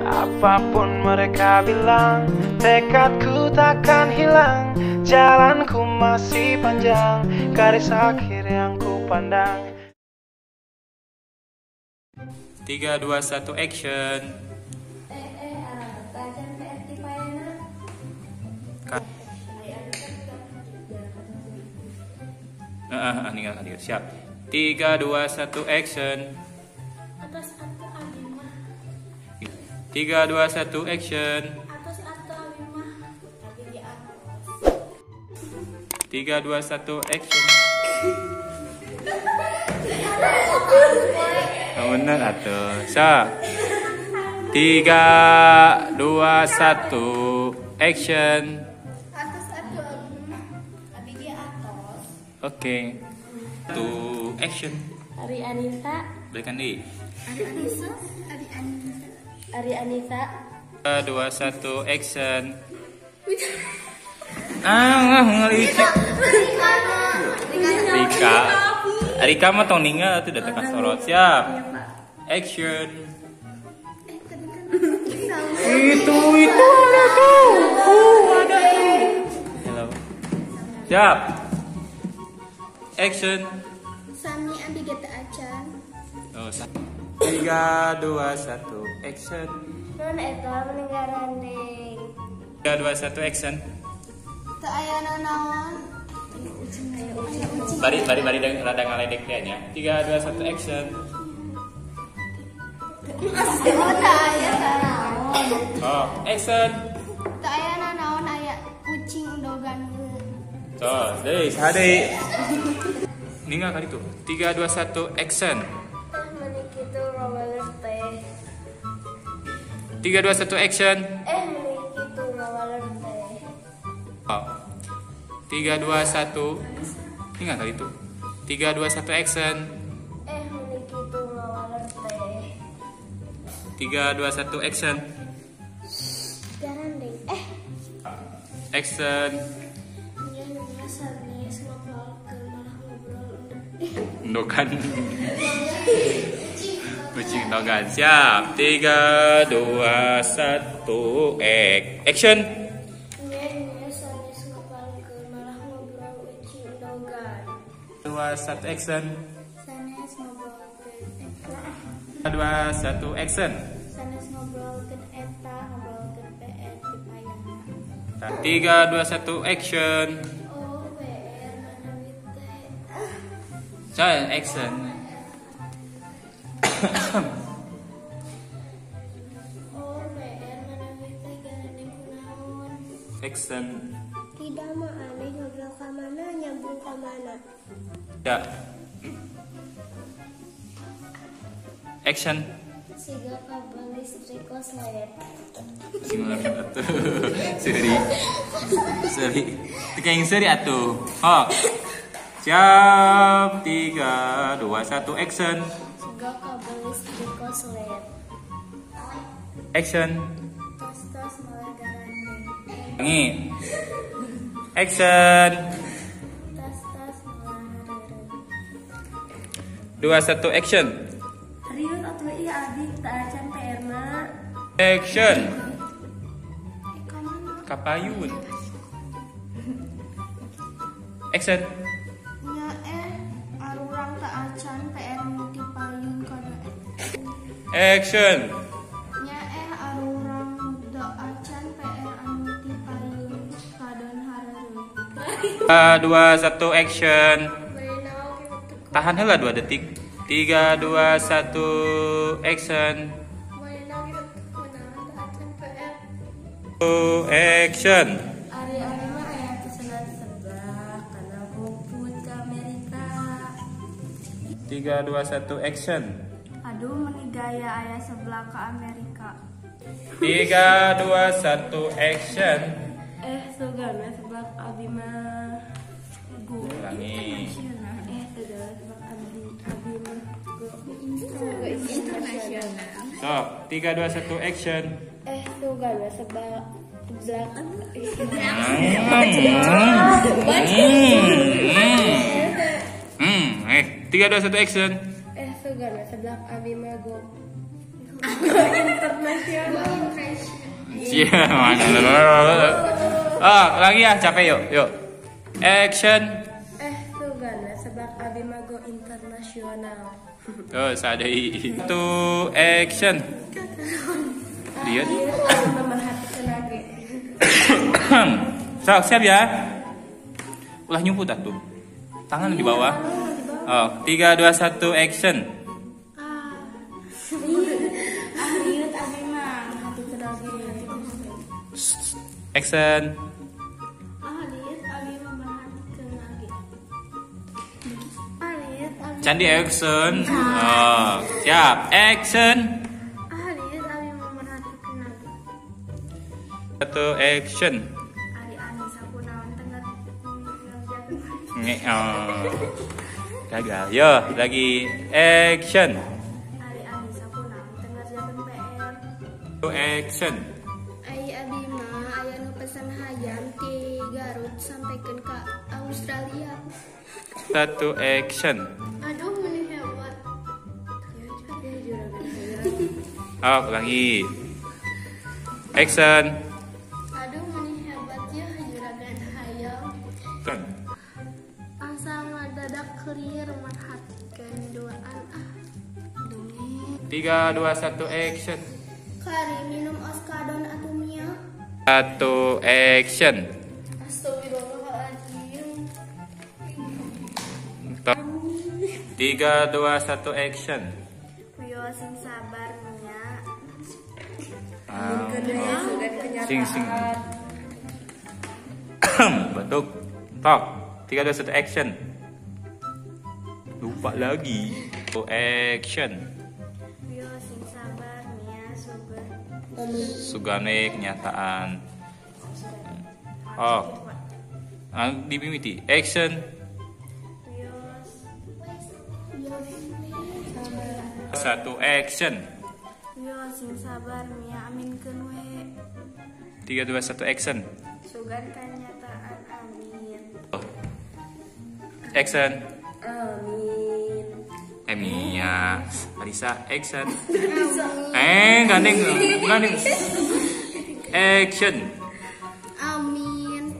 Apapun mereka bilang, tekadku takkan hilang. Jalanku masih panjang, garis akhir yang ku pandang. 3, 2, 1, action. Siap. 3, 2, 1, action. 3, 2, 1, action. 3, 2, 1, action. Bener atuh. Sa. 3, 2, 1, action. Oke. 1, action. Ari Anissa. Berikan di. Ari Anissa. Ari Anissa. Ari Anissa. 3, 2, 1, action. Ah, ngelicik. Rika. Rika mah tong ninggal atuh datang ka sorot. Siap. Action. Itu ada tuh. Ada tuh. Hello. Siap. Action. Sami abi ge teu acan. Oh, 3, 2, 1, action. Non eta meninggarandeng. 3, 2, 1, action. Teu aya nanaon. Bari bari bari rada ngaledek teh nya. 3, 2, 1, action. Oh, teu aya nanaon. Oh, action. Teu aya nanaon aya kucing undogan. Tuh, deui saha deui? Ninggal kali tuh. 3, 2, 1, action. Meni kitu ngawaler teh. 3, 2, 1, action. Meni kitu ngawaler teh. Oh. 3, 2, 1. Ninggal kali tuh. 3, 2, 1, action. Meni kitu ngawaler teh. 3, 2, 1, action. Garandeng. Action. Endogan. Kucing endogan. Siap. 3, 2, 1, action. 2, 1, action. 2, 1, action. 3, 2, 1, action. Saya action. Action. Tidak mah aneh ngobrol ka mana nyambung ka mana. Ya. Action. Siga kabel listrik koslet. Sing atuh. Seuri. Seuri. Teu kayak seuri atuh. Oh. Siap. 3, 2, 1, action. Siga kabel listrik koslet. Action. Tos-tos malah garandeng. Ngi. Action. Tos-tos malah hareureun. 2, 1, action. Riut atuh ieu abi teu acan PR na. Action. Kapayun. Action. Nya arurang teu acan PR nu ti payun kana. Action. Nya arurang teu acan PR anu ti payun kadon hareureun. 3, 2, 1, action. Tahan heula 2 detik. 3, 2, 1, action. Action. Ari-ari mah aya pesanan seblak kana GoFood ke Amerika. 3, 2, 1, action. Aduh meni gaya aya seblak ke Amerika. 3, 2, 1, action. Sugana seblak abi mah go. Ulangi. Sugana seblak abi mah go internasional. Sok, 3, 2, 1, action. Sugana seblak 3, 2, 1, action. Sugana seblak abi mah go internasional. Cia, mana? Oh, lagi ya, capek yuk, yuk. Action. Sugan we sebab abi mah go internasional. Tuh, sadei. Satu, action. Lihat. Sok, siap ya. Ulah nyumput atuh. Tangan di bawah. Oh, 3 2 1 action. Action. Candi action. Oh, siap. Action. 1 action. Oh. Gagal. Yo, lagi action. 2 action. Ai abi mah aya nu pesen hayam ti Garut sampaikan ka Australia. 1 action. Aduh meni hebat. Oh, ulangi. Action. Aduh meni hebat ya juragan hayam. Asa ngadadak clear merhatikeun duaan ah. 3 2 1 action. Kari minum oskadon atuh Mia. 1 action. Astagfirullahaladzim. 3 2 1 action. Yo sing sabar Mia. Sing sing. Batuk. Tok. 3 2 1 action. Lupa lagi. Action. Yo sing sabar Mia sugan. Sugane kenyataan. Oh. Dipimiti. Action. 1 action. Yo sing sabar Mia aminkeun we. 3 2 1 action. Sugan kenyataan amin. Action. Amin. Mia, Arisa, action. Gandeng, gandeng. Action. Amin.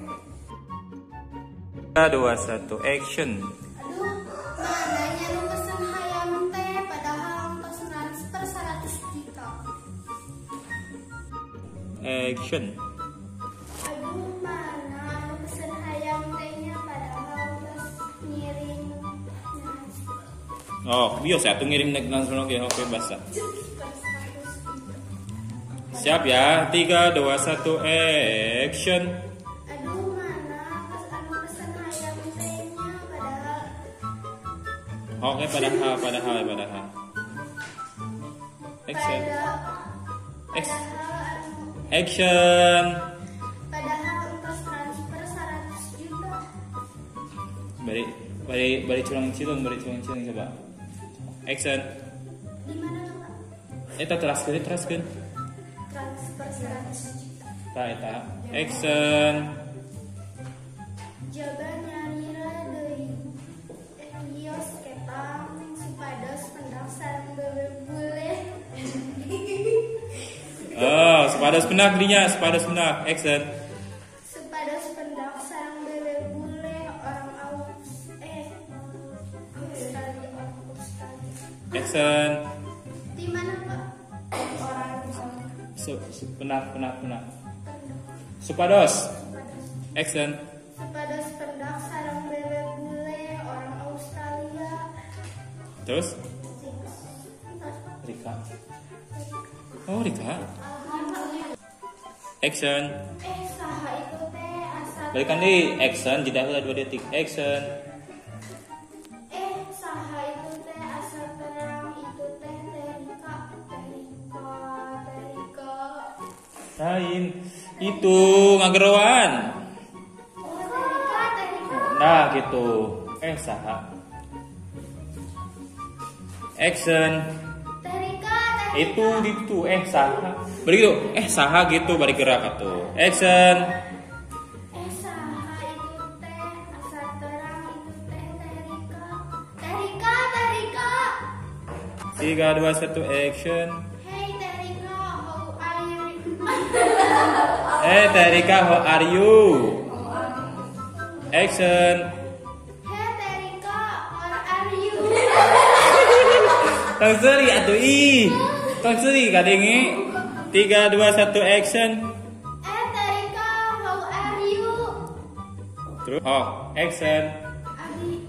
3 2 1 action. Aduh, mananya nu pesen hayam teh padahal tos transfer 100 juta. Action. Aduh, mana nu pesen hayam tehnya padahal tos ngirim. Oh, biasa tuh ngirim langsung oke, oke basah. Siap ya, 3 2 1 action. Aduh, mana anu pesen hayam tehnya padahal. Oke, padahal. Action. Action. Padahal untuk transfer 100 juta. Bari curang cilung coba. Action. Di mana tuh, Pak? Eta teraskeun. Transfer 100 juta. Ta eta. Action. Jaga nyalira deui kios ketang supados pendak sareng bebe bule. Oh, supados pendak dinya, supados pendak. Action. Supados pendak sareng bebe bule orang Australia, orang Australia. Action. Di mana, Pak? Orang Penak. Supados. Action. Supados pendak sareng bebe bule orang Australia. Terus? Rika. Oh, Rika. Action. Saha itu teh asal. Balikan di action, jeda heula 2 detik. Action. Saha itu teh asal terang itu teh Rika, Rika. Lain itu ngageroan. Oh, Rika. Nah, gitu. Saha. Action. Rika. Itu gitu, saha. Bari gitu, saha gitu, bari gerak atuh. Action. Saha itu teh asal terang itu teh Rika. Rika. 3 2 1 action. Hey Rika, how are you? Hey Terika, how are you? Action. Hey Terika, how are you? Tong seuri atuh ih. Tong seuri kadenge. 3 2 1 action. Hey Terika, how are you? Terus oh, action. Abi.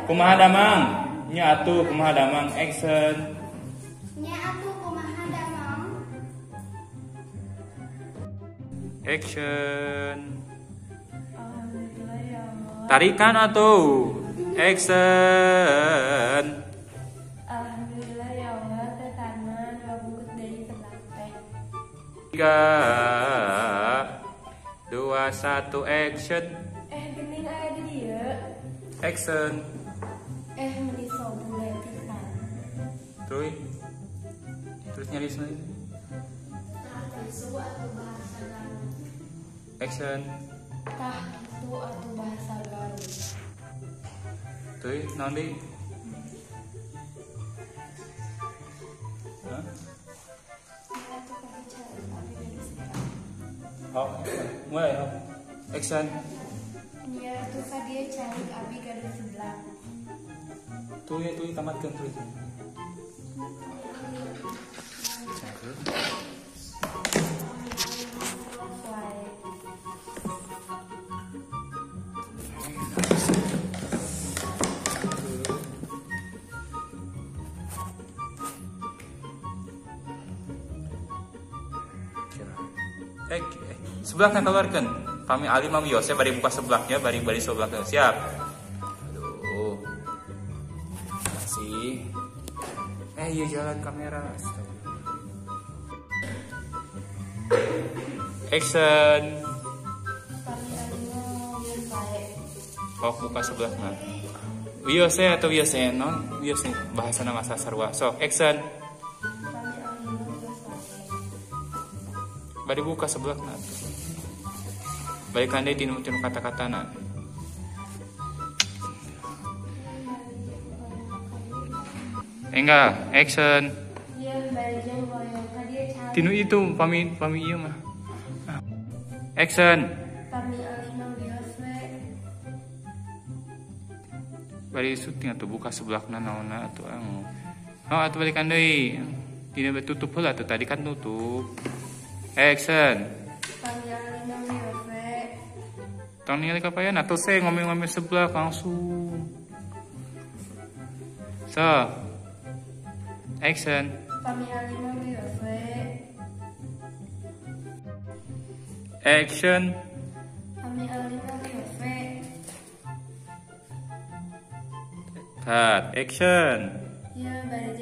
Kumaha damang? Nya atuh kumaha damang, action. Nya atuh kumaha damang. Action. Alhamdulillah ya Allah. Tarikan atuh. Action. Alhamdulillah ya Allah, teh tanah 2 bungkus dari seblak teh. 3 2 1 action. Gening aya di dieu. Action. Meni sobule pisan. Terus nyari sendiri. Tah kitu atuh bahasa Garut. Action. Tah kitu atuh bahasa Garut. Terus naon deui? Hah? Oh, mulai. Action. Nya atuh ka dieu calik abi gaduh seblak. Tuh tamatkeun tuh. Sebelahnya keluarkan. Pami Ali Mami Yose bari buka sebelahnya, bari sebelahnya. Siap. Aduh. Masih. Iya jalan kamera. Astaga. Action. Oh, buka sebelahnya. Yose atau Yose non? Yose bahasa nama sarua. Sok, action. Bari buka sebelahnya. Balikan deui tinu kata-katana. Enggak, action. Tinu itu pami ieu mah. Action. Bari syuting atuh buka sebelahna naonna atuh anu. Oh, atuh balikan deui. Dina tutup heula atuh tadi kan tutup. Action. Tong ningali kapayan atuh se ngomong-ngomong sebelah langsung. So. Action. Action. Cut. Action. Ya, bari